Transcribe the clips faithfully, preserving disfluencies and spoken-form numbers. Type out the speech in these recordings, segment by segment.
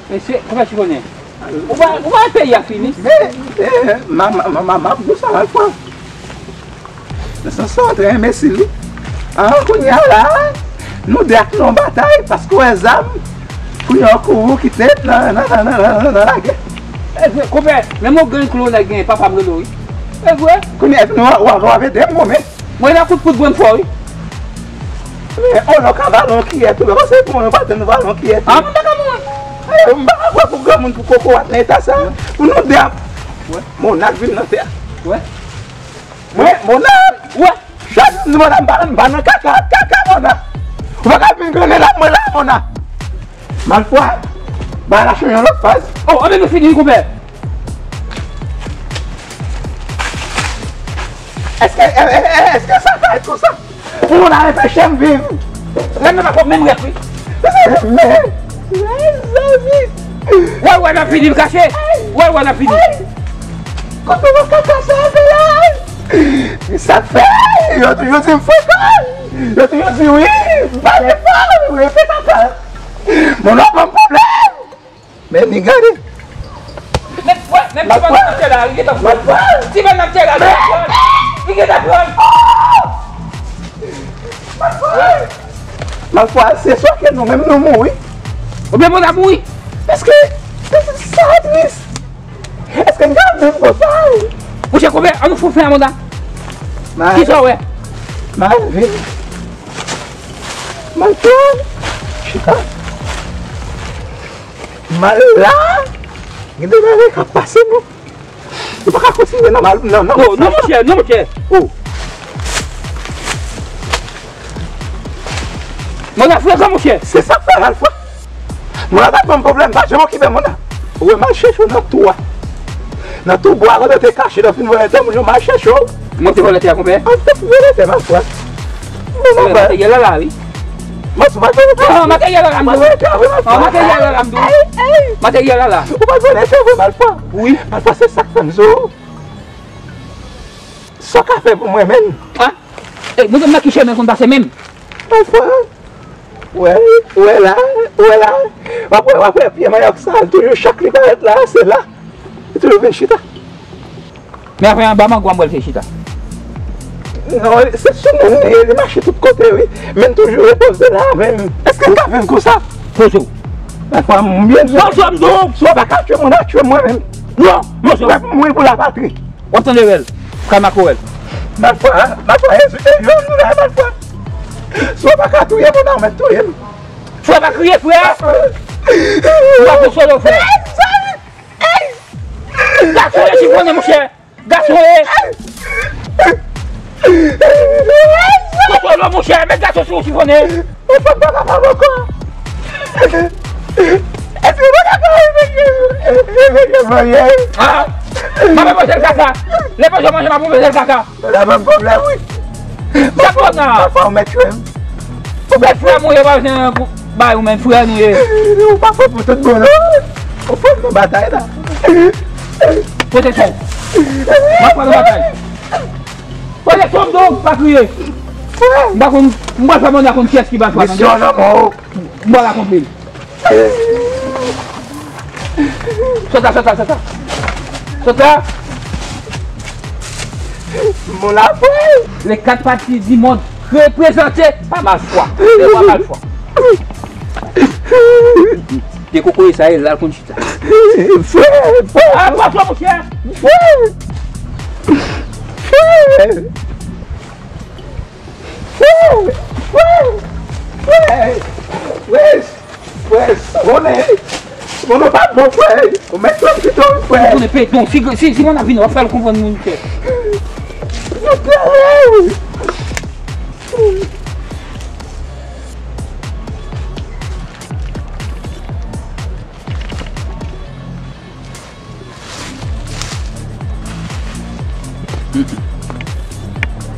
Mesye, kòman ti konnen? Ou pa, ou pa wè peyi a fini? Men, eh, ma, ma, ma, ma, m ap di w sa, Malfwa. Nan sans sa, w antre enbesil, wi. Ah, kounye a la, nou de ap nan batay, paske w wè zam, kounye a w kouri w kite nan, nan, nan lagè. E vre, konpè, menm yon grenn klo nèg gen, papa m rele w, wi. E vre? Kounye a, nou, w, w, w ap ede m, men. Mwen nan kout poud mwen fò, wi. Men, on lòk a vale yon kiyè tou, men se pou mwen, pa tann vale yon kiyè tou. Ah, mwen pa ka mwen. Eh, m pa ka kwè pou granmoun pou kokorat nan eta sa. Pou nou de ap. Wè. Mona vin nan tè a. Wè. Mwen, Mona. Wè. Chak jou m di Mona, m pa, m pa nan kaka, kaka, Mona. Ou pa ka vin grennen la, mwen la, Mona. Malfwa, bagay la chanje yon lòt faz. Oh, anben nou fini, wi, konpè. Èske, è, è, è, èske sa ka ret konsa? Pou moun a anpeche m viv. Rèn nan pa fò menm rèt, wi. Men, mezanmi. Wè, wè, n ap fini, l kache. Wè, wè, n ap fini. Kote w kaka sa fè la? Sa k fè, yo toujou di m frekan. Yo toujou di wi, m pale fò, wi, fè kaka. Moun nan ban m pwoblèm. Men ni gade. Men, wè, men ti bòn nan tè la, li gentan pran. Ti bòn nan tè la, li gentan pran. Li gentan pran. Malfwa, se swa ke nou menm nou mouri. Oubyen moun ap mouri. Èske, èske sa tris? Èske n ka viv konsa? Monchè, konbyen, ann nou fè fè a, Mona. Kisa w wè? Malvin. Malfwa. Chita. Mal la. Gen de bagay k ap pase, non. Nou pa ka kontinye nan mal, nan, nan. Oh, non, monchè, non, monchè. Oh. Mwen la frekan, monchè. Se sa k fè Malfwa. Mwen la t ap ban m pwoblèm, pa janm okipe moun nan. Ou wè m al chèche w nan tou a. Nan tou bwa kote w te kache, lè w fin vòlè tè moun yo, m al chèche w. Mwen te vòlè tè a, konbyen? An te vòlè tè, Malfwa. Mwen pa. Materyèl la la, wi. Mwen sou materyèl la. Ah, materyèl la la, m di w. Materyèl la la, m di w. Materyèl la la. Ou pa vòlè tè vre, Malfwa. Wi. Malfwa, se sa k fè m di w. Sa w ka fè pou mwen menm? Ah? Eh, nou menm nan ki chemen konn pase menm? Malfwa. Wè, wè la, wè la. W ap wè, w ap wè pye manyòk sa, l toujou chak li parèt la, se la. Li toujou vin chita. Men apre anba mango a m wè l te chita. Non, se sou moun li ye, li mache tout kote, wi. Men l toujou repoze la, menm. Èske n ka viv konsa? Poze w. Malfwa, m byen di w. Poze w, m di w. Si w pa ka tchwe moun, a tchwe mwen menm. Non, poze w. Mwen pou lapatri. W ap tande rèl. Kay makorèl. Malfwa, Malfwa, e, e, jwenn nou la, Malfwa. Si w pa ka touye moun nan, men touye m. Frè, pa kriye, frè. W ap solo, frè. Gason ye, chifone, monchè. Gason ye. Solo, monchè, men gason sou chifone. Ou pa kapab ankò. Èske mwen kapab evite, evite mwen ye? Ah! M ap poze l kaka. Lè bezwen manje, m ap poze l kaka. Sa ban m pwoblèm, wi. Sa pwoblèm nan. Pafwa ou mèt tchwe m. Ou mèt frè m, ou ye pa bezwen bay ou menm frè nou ye. Ou pa fè pou tout bon, non. Ou fè m nan batay la. Poze son. M ap pran nan batay. Poze son, m di w, pa kriye. M pa konn, m pral fè moun nan konn kiyès ki bat frè m. Misyon nan men w. M pral akonpli l. Sòt la, sòt la, sòt la. Sòt la. Mon la, frè. Les quatre parties du monde représentées par Malfwa. Les rois Malfwa. Te kokoye sa ye, l al konn chita. Frè, frè. Ah, twa, twa, monchè. Frè. Frè. Frè. Frè. Frè. Frè. Frè, konnen, konnen pa bon, frè. Ou mèt fè m pito, frè. Ou konnen pe, bon, si, si, si moun ap vini, w ap fè l konprann moun ke.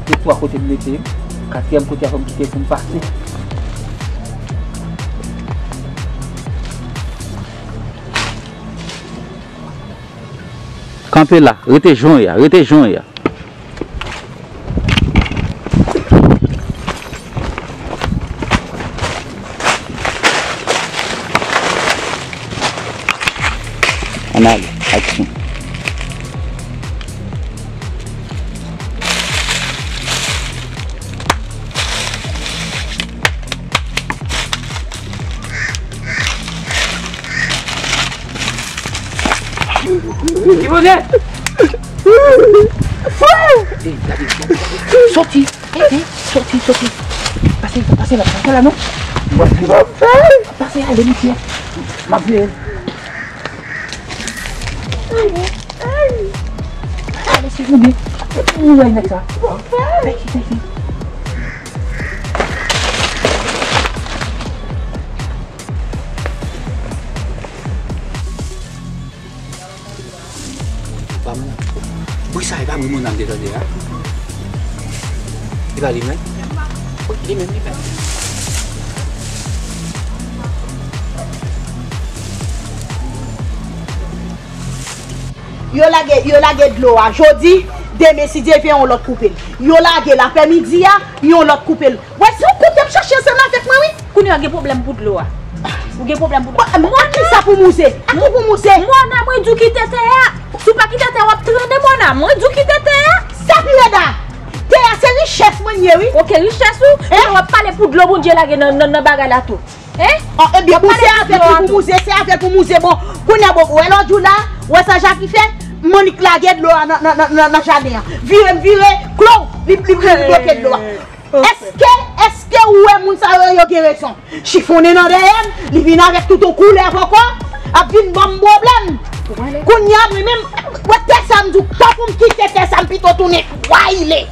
Te twa kote m mete, katriyèm kote a fò m kite pou m pase. Kanpe la, rete jan w ye a, rete jan w ye a. N ale, aksyon. Ki bonè! Sòti! Sòti, sòti. Pase, pase la, pase la non. Pase ale, mesye. M ap veye. Ale, se jounen. Ou wè nèg sa. Tèki, tèki. Pa mwen. Bri sa e pa bri moun nan te tande a. E pa li menm? Wi, li menm, li menm. Yo lage, yo lage dlo a jodi, demen si Dye vle yon lòt koupe l. Yo lage l aprèmidi a, yon lòt koupe l. Wè, se yon koup y ap chache ansanm avèk mwen, wi. Kounye a w gen pwoblèm pou dlo a. Ou gen pwoblèm pou dlo a. Mona, kisa pou mouze? Ak ki pou mouze? Mona, mwen di w kite tè a. Si w pa kite tè a, w ap trennen, Mona. Mwen di w kite tè a. Sa pi rèd a. Tè a se richès mwen ye, wi. Ok, richès ou? Kounye a w ap pale pou dlo Bondye lage nan, nan, nan bagay la tou. Hein? Oh, ebyen, bon, se avèk li pou mouze, se avèk pou mouze. Bon, kounye a, bon, wè lòt jou la, wè sa Jaki fè? Monik lage dlo a nan, nan, nan, nan, nan jaden an. Vire, m vire, klou, li, li, li bloke dlo a. Èske, èske ou wè moun sa yo, yo gen rezon? Chifonnen nan dèyè m, li vin avèk tout yon koulèv ankò, ap vin ban m pwoblèm. Kounye a, mwen menm, wè tè sa, m di w, tankou m kite tè sa, m pito tounen vwayile.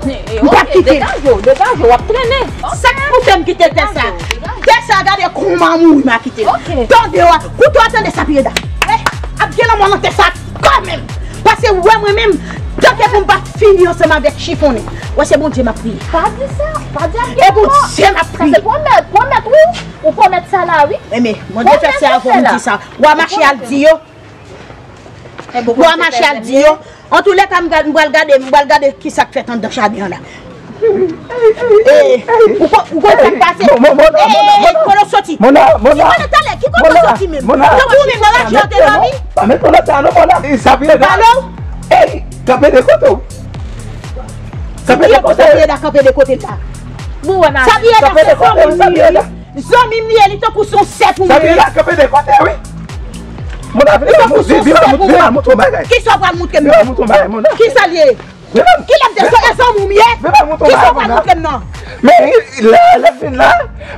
M p ap kite l. Degaje w, degaje w, w ap trennen. Sa k pou fè m kite tè sa? Tè sa, gade kòman mouri m a kite l. Tande w, koute w a tande sa, Pireda. Eh, ap gen lanmò nan tè sa kanmenm. Paske w wè mwen menm, tanke pou m pa fini ansanm avèk chifonnen. Wè se Bondye m ap priye. Pa di sa, pa di ap gen lanmò. E Bondye m ap priye. Sa se pwomèt, pwomèt wi. Ou pwomèt sa la wi. Enben, Bondye fè se avan m di sa. W a mache al di yo. Pou a mache al di yo. Antoulèka, m pral gade, m pral gade kisa k fèt anndan jaden an la. Ou konn sa k pase? Kolo soti. Ki kolo talè? Ki kolo soti menm? Tankou ou menm nan lajè w te dòmi? Pa met kolo sa non, Mona. Sa vire la. Alo? Kanpe de kote w. Kanpe de kote w. Sa vire la, kanpe de kote l la. Sa vire la, se zanmi m li ye. Zanmi m li ye, li tankou se yon sè pou mwen. Sa vire la, kanpe de kote, wi. Mona, vin al moutre w bagay. Kisa w pral moutre m nan? Kisa l ye? Kilè m te sou e zanmi w m ye? Kisa w pral moutre m nan? Men lè, lè fin la,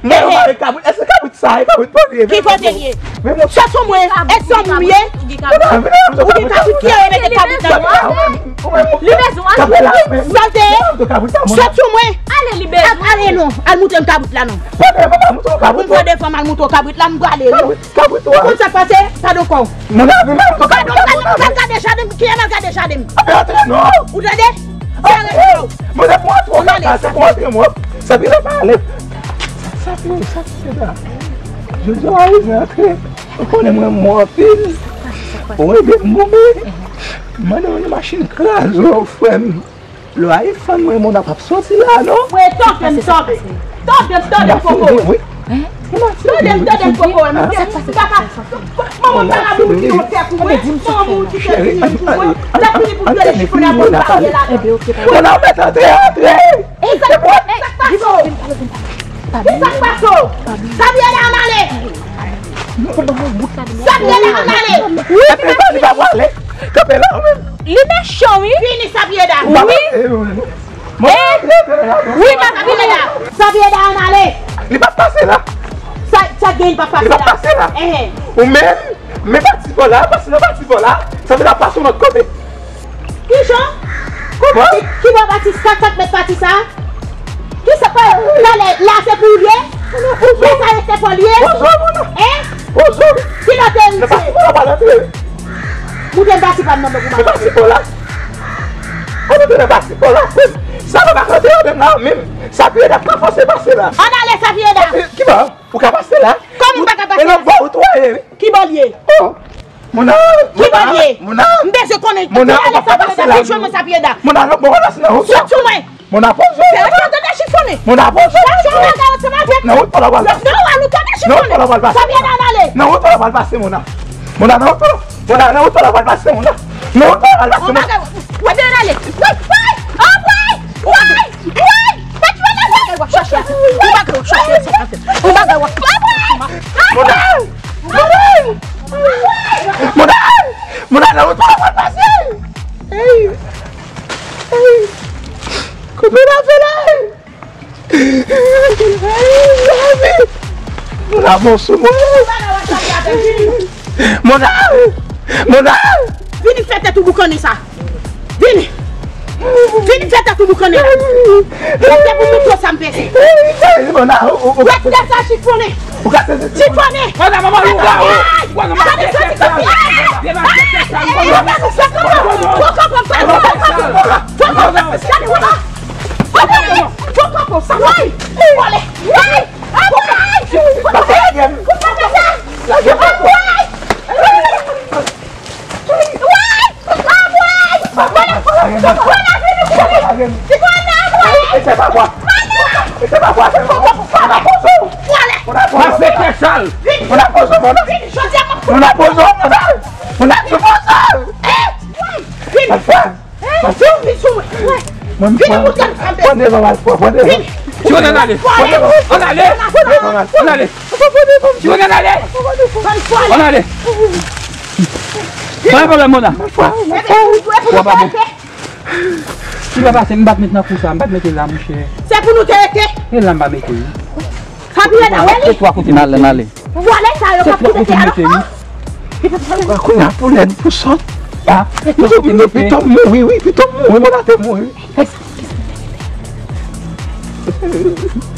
mwen mare kabrit. Èske kabrit sa e kabrit pa w li ye? Ki kote l ye? Sòt sou mwen, e zanmi w m ye? Ou gen kabrit ki ye, mete kabrit nan mwen. Li bezwen w. Sa l te ye? Sòt sou mwen. Ale, li bezwen w. Ale non, al moutre m kabrit la non. Pou m pran devan m al moutre w kabrit la, m prale wi. Ou konn sa k pase? Padon kò w. Padon, padon, m al gade jaden m. Kiye m al gade jaden m? Ou tande? Ou tande? Ou tande? Sa pi la pa ale. Sa pi, sa pi la. Jodi a, ou antre. Ou konnen mwen mò anpil. Ou ede m goumen. M mande yon machin kraze w, frè m. Lè w a fann mwen, Mona p ap soti la non. Mwen tonbe, m tonbe. Tonbe, m tonbe, m poko. Tonbe, m tonbe, m poko. M pa ka. Manman pa ka moun ki yon tè pou mwen. Manman moun ki tè fini pou mwen. Lè fini pou plede chifonnen pou m pale la. Mona, ou mèt antre, antre. Sa k pase w? Sa k pase w? Sa vye la, ann ale. Sa vye la, ann ale. Wi, li pa prale. Kanpe la ou menm. Li mechan wi. Fini sa vye la. Wi. Wi, m ap vini. Sa vye la, ann ale. Li p ap pase la. Sa, sa gen, li p ap pase la. Li p ap pase la. Ou menm, men pati pa w la, pase nan pati pa w la. Sa vye la pase yon lòt kote. Kijan? Kòman? Ki, ki bò pati sa, sa k mèt pati sa? Kisa pa talè la se pou ou l ye? Lè sa yo se pa w l ye? Hein? Ki lòt te rive? Moute m pase pa m nan men pou m ale. Pase pa w la. Ou moute nan pase pa w la. Sa pa ka kote yo menm la menm. Sa piye dap pa fòse pase la. Ann ale sa piye dap. Ki bò? Ou ka pase la. Kòman m pa ka pase la? E lòt bò ou twaye wi. Ki bò l ye? Oh. Mona, ki bò l ye? Mona, m bezwen konnen. Mona, ou pa ka pase la. Ki jwenn mwen sa piye dap? Mona, lòt bò w la se nan wout. Sòt sou mwen. Mona, poze w. Fè atò tande chifonnen. Mona, poze w. Sa w ka ansanm avèk. Nan wout pa w la pral pase. Nan wout pa w la pral pase. Sa piye dap ann ale. Nan wout pa w la pral pase, Mona. Mona, nan woto la. Mona, nan woto la, pral pase, Mona. Nan woto la, pral pase, Mona. Ou bagay, ou dedan ale. Woy, woy, oh, woy, woy, woy. Mèt yo la, ou bagay w ap chache a. Ou bagay w ap chache a. Ou bagay w ap Mona. Mona. Mona, nan woto la, pral pase. Hey. Hey. Kote w ap fè la? Mona, bon sou mwen. Mona, Mona. Vini fè tèt ou boukannen sa. Vini. Vini fè tèt ou boukannen la. Mwen te pou moutre w sa m peze. Mona, ou, ou, ou. Wè tèt sa chifonnen. Ou ka sezi. Chifonnen. Mona, manman, ou la, ou. Gade sa ti kòpye. Gade, wè. Fò kanpe w sa. Woy! Woy! Woy! Anmwey! Pase lage m. Ou pa fè sa! Lage m. Anmwey! Woy! Anmwey! Mona! Mona! Mona! Mona! Mona! Mona! Anmwey! Ete pa bwa. Ete pa bwa. Mona pozo. Mona pozo. Mona pozo, Mona. Mona pozo, Mona. Mona pozo. Vin! Vin! Pase! Vin sou mwen! Vin moutre m sa m fè! Pran devan, Malfwa, pran devan! Ti Mona, ann ale! Ann ale! Ann ale! Ti Mona, ann ale! Ann ale! Pa gen pwoblèm, Mona! Malfwa, Malfwa! Wa pa bon. Si pa pase, m pa t met nan kou sa, m pa t mete la, monchè. Se pou nou te rete! E la m pa mete, wi. Sa pi rèd la, wè li? Se twa kote m mete. N ale, n ale. Vòlè sa yo k ap kite tè a. Kounye a pou lèd pou sòt. Ah, se twa kote m mete. Pito m mouri, wi, pito m mouri, Mona te mouri.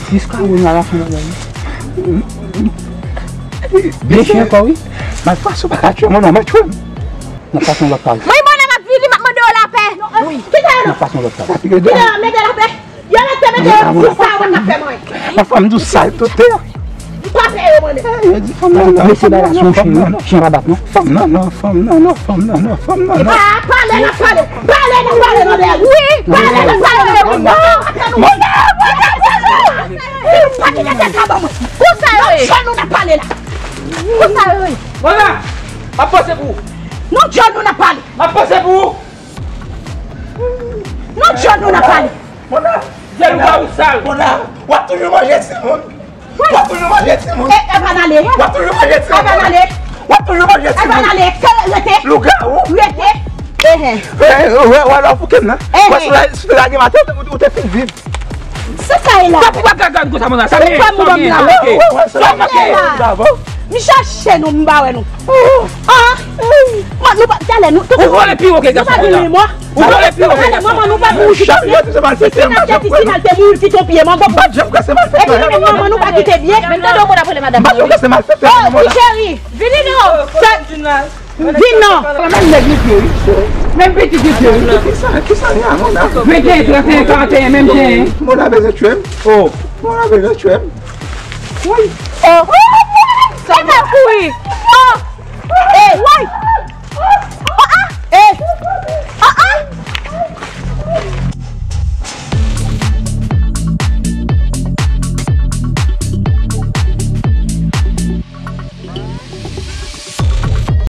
Jiska ou nan la fin la, wi. Dechen ankò, wi. Malfwa, si w pa ka tchwe m, Mona, mwen tchwe m. N ap pase yon lòt paj. Mwen, Mona, m ap vini, m ap mande w lapè. Wi. Kite yo non. N ap pase yon lòt paj. Kite yo, mete lapè. Yo mete, mete yo, pou sa w ap fè mwen. Malfwa, m di w sal tout tè. M pa peye yo, mwen menm. Yo di fanm nan, non, mesye bagay la se yon chen, wi. Chen pa bat, non. Fanm nan, non, fanm nan, non, fanm nan, non, fanm nan, non. Pa pale, n ap pale. Pale, n ap pale, non, dèyè. Wi, pale, n ap pale, non. Non, non, non, non. Si nou pa kite tèt la ban mwen. Konsa yo ye. Nan djòl nou n ap pale la. Konsa yo ye. Mona, m ap panse pou ou. Nan djòl nou n ap pale. M ap panse pou ou. Nan djòl nou n ap pale. Mona, jèl ou pa ou sal. Mona, w ap toujou manje timoun. W ap toujou manje timoun. E, e pa n ale. W ap toujou manje timoun. E pa n ale. W ap toujou manje timoun. E pa n ale. Ke rete. Lougawou. Rete. Ehe. E, e, wè, wè, lè w fouke m nan. Ehe. Wè, si w la, si w te lage maten, ou, ou te fin viv. Se sa e la. Sa pou pa gagay konsa, Mona. Sa m ye, sa m ye, sa m ye. Sa m ye. M chache nou, m pa wè nou. Ah! Mwen, nou pa, talè, nou, ou vole pi wo ke gason, Mona. Ou vole pi wo ke gason. Manman nou pa mouri kite pye. Ti Sinal te, Ti Sinal te mouri kite yon pye mango. Epi nou menm manman nou pa kite byen. Menm tande w konn ap rele madanm mwen. Oh, ti cheri. Vini non. Vin non. Menm nèg li pye, wi. Menm pitit li pye, wi. Kisa, kisa li a, Mona? Venteyen, trannteyen, karanteyen, menm jen. Mona bezwen tchwe m. Oh. Mona bezwen tchwe m. Wi. Oh. Sa pa kouri.